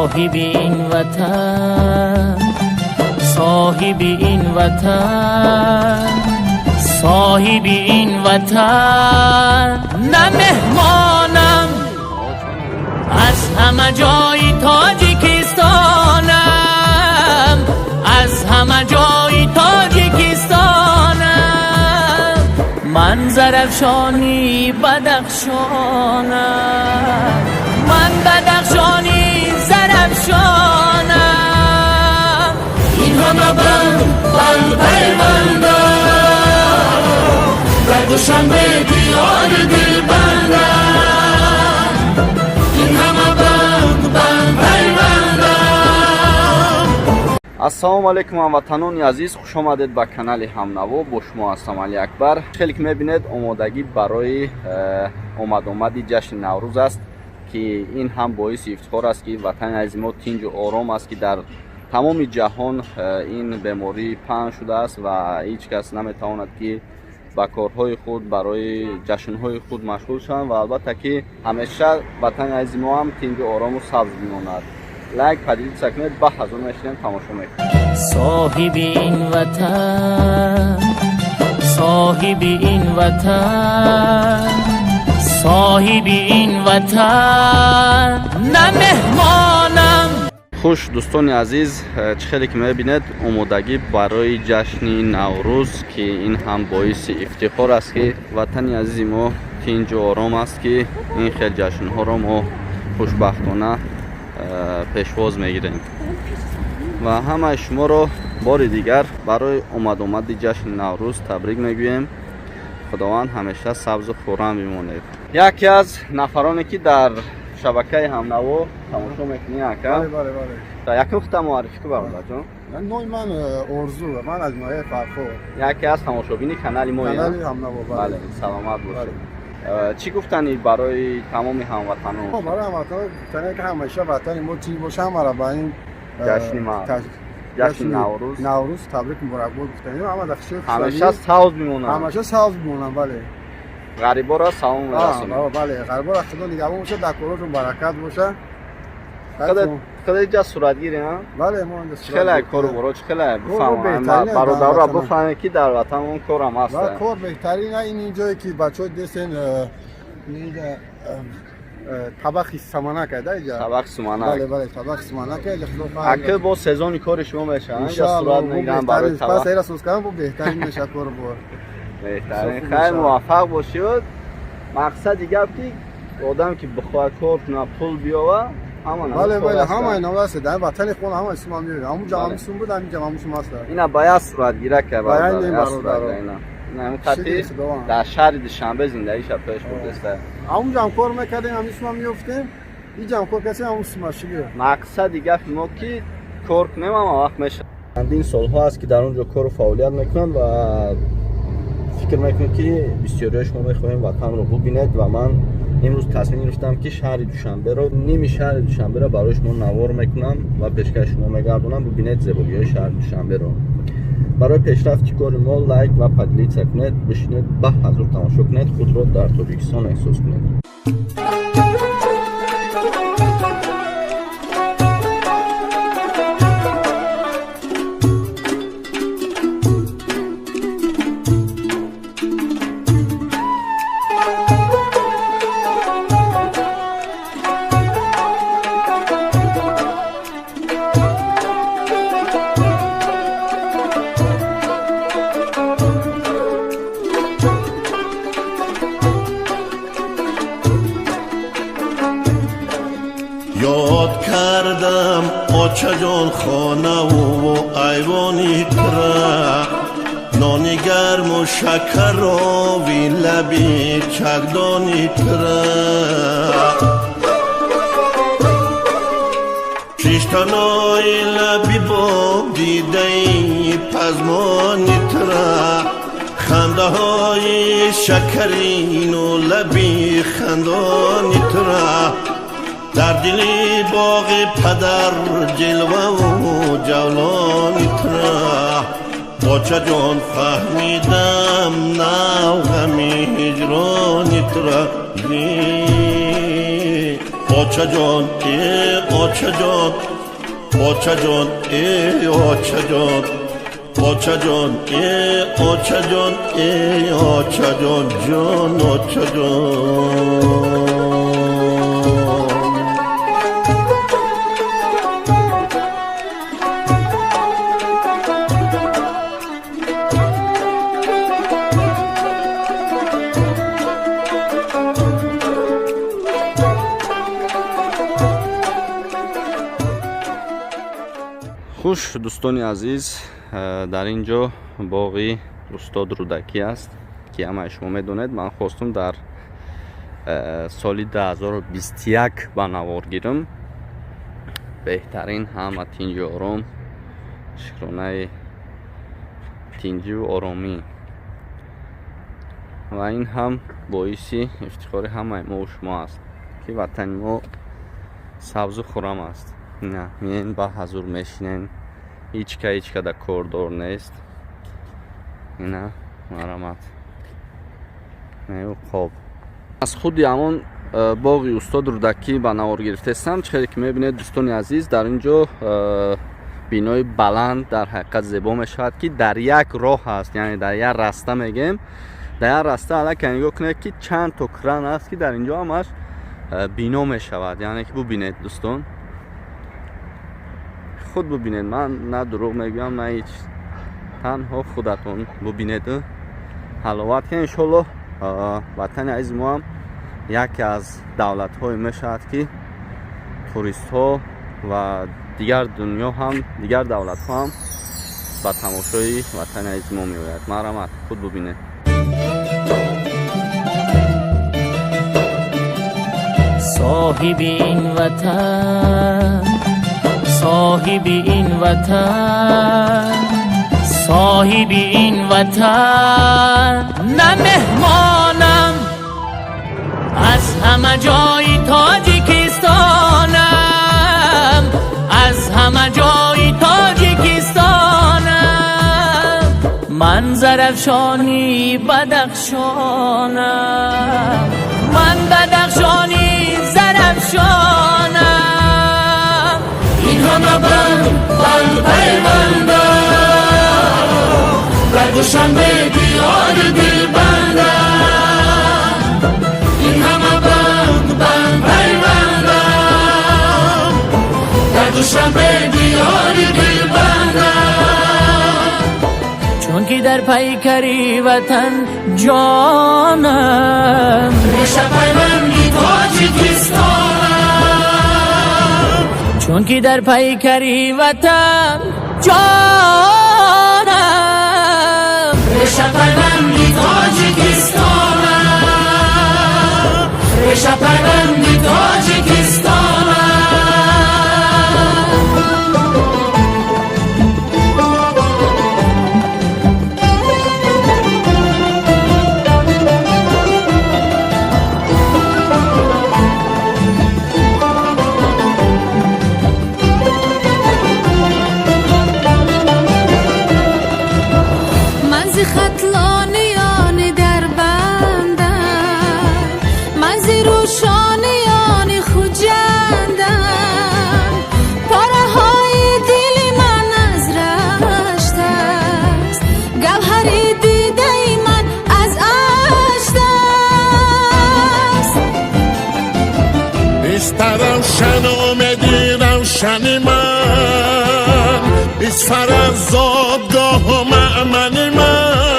Соҳиби ин ватан, соҳиби ин ватан, соҳиби ин ватан. На меҳмонам, аз ҳама ҷои Тоҷикистонам, аз ҳама ҷои Тоҷикистонам. Ман Зарафшони Бадахшонам, ман Бадахшони Зарафшонам. Ин ҳама банд банд пайвандам, дар Душанбе диёри дилбандам. Ин ҳама банд банд пайвандам. Ассалому алайкум, ҳамватанони азиз, хушомадед ба канали Ҳамнаво. Бо шумо ҳастам Али Акбар. Хеле ки мебинед, омодагӣ барои омадомади ҷашни Наврӯз аст, ки ин ҳам боиси ифтихор аст, ки ватани азизи мо тинҷу ором аст, ки дар тамоми ҷаҳон ин беморӣ паҳн шудааст ва ҳеҷ кас наметавонад, ки ба корҳои худ, барои ҷашнҳои худ машғул шаванд. Ва албатта, ки ҳамеша ватани азизи мо ҳам тинҷу орому сабз бимонад. Лайк, поделиться кунед, ба ҳазур мешинем, тамошо мекунем. Соҳиби ин ватан, соҳиби ин ватан, соҳиби ин ватан. На меҳмонам. Хуш, дӯстони азиз, чӣ хеле ки мебинед, омодагӣ барои ҷашни Наврӯз, ки ин ҳам боиси ифтихор аст, ки ватани азизи мо тинҷу ором аст, ки ин хел ҷашнҳоро мо хушбахтона пешвоз мегирем. Ва ҳамаи шуморо бори дигар барои омадомади ҷашни Наврӯз табрик мегӯем. Худованд ҳамеша сабзу хуррам бимонед. Яке аз нафароне, ки дар шабакаи Ҳамнаво тамошо мекунӣ, ака? Бале, бале, бале. Якум хута муаррифӣ ку, бародарҷон. Номи ман Орзу, ман аз ноҳияи Фархор. Яке аз тамошобини канали мо. Канали Ҳамнаво. Бале, саломат бошед. Чӣ гуфтанӣ барои тамоми ҳамватанон? Барои ҳамватанон гуфтанӣ, ки ҳамеша ватани мо тинҷ боша. Ҳамаро ба ин ҷашни ҷашни Наврӯз. Наврӯз табрик, муборакбод гуфтанӣ. Ҳама дар хушӣ. Ҳамеша сабз бимонанд. Ҳамеша сабз бимонанд, бале. Ғариборо салом мерасонем. Бале, ғариборо Худо нигаҳбон бошад, дар корашон баракат боша. Хеле ҷа суратгирӣ? Бале, мо. Чӣ хеле кору боро, чӣ хеле? Бифаҳмам, бародарро бифаҳмем, ки дар ватан он корам ҳаст. Кор беҳтарин. Ин ҷое ки бачаҳо десен, табақи саманак да иҷа. Табақи суманак. Бале, бале, табақи суманак. Ака, бо сезони кори шумо мешавад, инҷа сурат мегирам барои табақ. Пас эра соз кардам, бо беҳтарин мешавад кору бор. Беҳтарин. Хайр, муваффақ бошед. Мақсади гап, ки одам ки бихоҳад кор кунад, пул биёва, ҳама. Бале, бале, ҳамаи наваст дар ватани худ, ҳамаи сума меояд. Ҳамун ҷо ҳамин сум буд, ҳамин ҷо ҳамун сум аст. Ина ба як суратгира ка, бародар, дар шаҳри Душанбе зиндагиша пеш бурдеста. Ҳамун ҷо ҳам кор мекардем, ҳамин сума меёфтем, инҷа ҳам кор кардем, ҳамун сума шуд. Мақсади гапи мо, ки кор кунем, ҳама вақт мешавад. Чандин солҳо аст, ки дар он ҷо кору фаъолият мекунанд ва фикр мекунем, ки бисёриҳои шумо мехоҳем ватанро бубинед. Ва ман имрӯз тасмим гирифтам, ки шаҳри Душанберо, ними шаҳри Душанберо барои шумо навор мекунам ва пешкаши шумо мегардонам. Бубинед зебогиҳои шаҳри Душанберо. Барои пешрафти кори мо лайк ва поделиться кунед. Бишинед, ба ҳазур тамошо кунед, худро дар Тоҷикистон эҳсос кунед. Ёд кардам, очаҷон, хонаву айвони тура, нони гарму шакарови лаби чагдони тура, шиштанои лаби боб дидаи пазмони тура, хандаҳои шакарину лаби хандони тура, дар дили боғи падар ҷилваву ҷавлони тура. Очаҷон, фаҳмидам нав ғами ҳиҷрони тура. Очаҷон, э очаҷон, очаҷон, э очаҷон, очаҷон, э очаҷон, э очаҷон, ҷон очаҷон. Хуш, дӯстони азиз, дар ин ҷо боғи устод Рӯдакӣ аст, ки ҳамаи шумо медонед. Ман хостум дар соли 2021 ба навор гирам. Беҳтарин, ҳама тинҷу ором, шукронаи тинҷиву оромӣ. Ва ин ҳам боиси ифтихори ҳамаи мову шумо аст, ки ватани мо сабзу хуррам аст. На миен ба ҳазур мешинен, ҳичка ҳичка да кордор нест. Ина марамат қоб аз худи ҳамон боғи устод Рӯдакӣ ба навор гирифтаистам. Чӣ хеле ки мебинед, дӯстони азиз, дар ин ҷо бинои баланд дар ҳақиқат зебо мешавад, ки дар як роҳ аст, яъне дар як раста мегем, дар як раста. Аллакай нигоҳ кунед, ки чанд то кран аст, ки дар ин ҷо ҳамаш бино мешавад. Яъне ки бубинед, дӯстон, худ бубинед, ман на дурӯғ мегӯям, на ҳеҷ, танҳо худатон бубинеду ҳаловат ки иншоллоҳ ватани азизи мо ҳам яке аз давлатҳое мешавад, ки туристҳо ва дигар дунё ҳам, дигар давлатҳо ҳам ба тамошои ватани азизи мо меояд. Марҳамат, худ бубинед. Соҳиби ин ватан, соҳиби ин ватан, соҳиби ин ватан, на меҳмонам, аз ҳама ҷои Тоҷикистонам, аз ҳама ҷои Тоҷикистонам, ман Зарафшони Бадахшонам, ман Бадахшони Зарафшонам. Ин ҳама банд банд пайвандам, дар Душанбе диёри дилбандам. Ин ҳама банд банд пайвандам, дар Душанбе диёри дилбандам. Чунки дар пайкари ватан ҷонам, реша пайванди Тоҷикистонам. Чунки дар пайкари ватан ҷонам, реша пайванди Тоҷикистонам, реша пайванди Тоҷикистонам. Ман зи хатлониёни Дарбандам, ман зи рӯшониёни Хуҷандам, пораҳои дили ман аз рашт аст, гавҳари дидаи ман аз ашт аст. Истар равшан, умеди равшани ман, Исфара зодгоҳу маъмани ман.